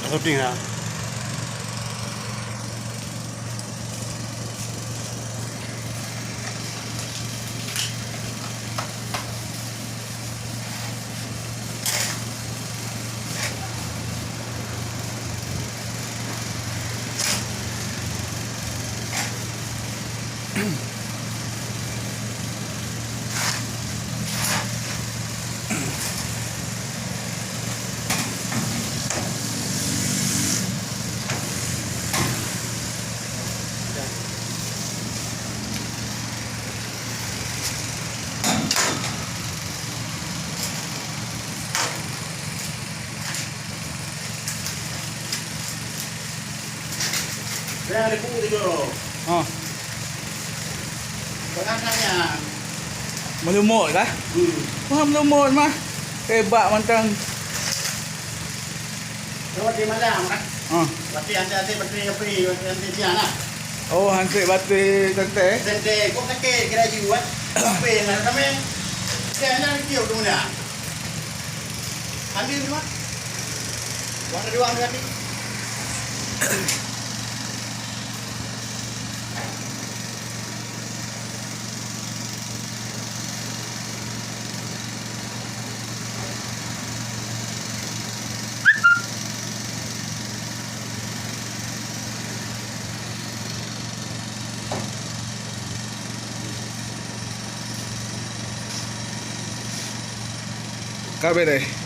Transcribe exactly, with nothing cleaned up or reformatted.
Syuting lah. Dah ada buku tu, Joro. Ha. Pengasahnya. Meulumot kah? Hmm. Wah, meulumot mah. Hebat mantong. Kalau di malam kan? Ha. Berarti ada, ada bateri api, bateri api dia lah. Oh, hansek bateri tenteng? Tenteng, kok sakit kira jiwa. Apa yang nak kami? Dia nak kira tu mana? Ambil dua. Warna dua ambil tadi. Ka beres.